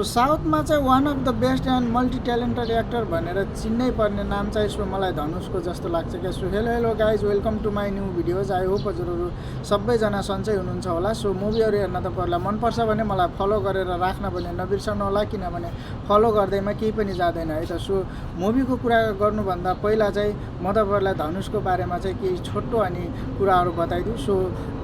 साउथमा चाहिँ one of the best and multi talented actor भनेर चिन्नै पर्ने नाम चाहिँ सो मलाई धनुषको जस्तो लाग्छ क्या। So hello guys, welcome to my new videos. I hope हजुरहरू सबैजना सन्चै हुनुहुन्छ होला। सो मुभीहरू हेर्न तपाईँहरूलाई मनपर्छ भने मलाई फलो गरेर राख्न भने नबिर्सनु होला, किनभने फलो गर्दैमा केही पनि जाँदैन है त। सो मुभीको कुरा गर्नुभन्दा पहिला चाहिँ म तपाईँहरूलाई धनुषको बारेमा चाहिँ केही छोटो अनि कुराहरू बताइदिउँ। सो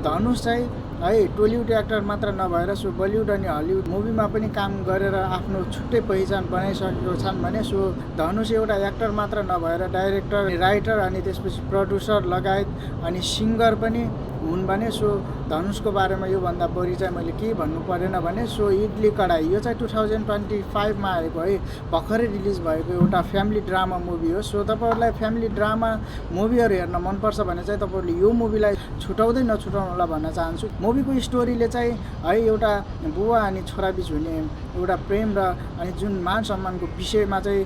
धनुष चाहिँ है टोलिउड एक्टर मात्र नभएर सो बलिउड अनि हलिउड मुभीमा पनि काम गरेर आफ्नो छुट्टै पहिचान बनाइसकेको छन् भने सो धनुष एउटा एक्टर मात्र नभएर डाइरेक्टर, राइटर अनि त्यसपछि प्रड्युसर लगायत अनि सिङ्गर पनि हुन् भने सो धनुषको बारेमा योभन्दा बढी चाहिँ मैले के भन्नु परेन भने सो इडली कडाई यो चाहिँ 2025मा आएको है, भर्खरै रिलिज भएको एउटा फ्यामिली ड्रामा मुभी हो। सो तपाईँहरूलाई फ्यामिली ड्रामा मुभीहरू हेर्न मनपर्छ भने चाहिँ तपाईँहरूले यो मुभीलाई छुटाउँदै नछुटाउनु होला भन्न चाहन्छु। मुभीको स्टोरीले चाहिँ है एउटा बुवा अनि छोराबीच हुने एउटा प्रेम र अनि जुन मान सम्मानको विषयमा चाहिँ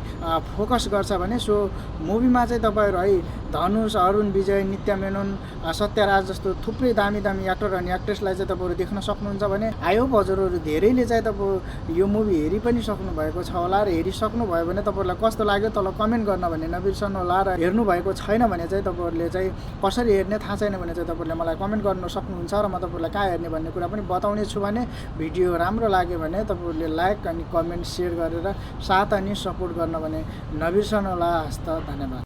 फोकस गर्छ भने सो मुभीमा चाहिँ तपाईँहरू है धनुष, अरुण विजय, नित्या मेनन, सत्यराज जस्तो थुप्रै दामी दामी एक्टर अनि एक्ट्रेसलाई चाहिँ तपाईँहरू देख्न सक्नुहुन्छ भने आई होप हजुरहरू धेरैले चाहिँ तपाईँ यो मुभी हेरि पनि सक्नुभएको छ होला र हेरिसक्नु भयो भने तपाईँहरूलाई कस्तो लाग्यो तल कमेन्ट गर्न भने नबिर्सनु होला। र हेर्नु भएको छैन भने चाहिँ तपाईँहरूले चाहिँ कसरी हेर्ने थाहा छैन भने चाहिँ तपाईँहरूले मलाई कमेन्ट गर्न सक्नुहुन्छ र म तपाईँहरूलाई कहाँ हेर्ने भन्ने कुरा पनि बताउने छु। भने भिडियो राम्रो लाग्यो भने तपाईँहरूले लाइक अनि कमेन्ट सेयर गरेर साथ अनि सपोर्ट गर्न भने नबिर्सनु होला। हस्त, धन्यवाद।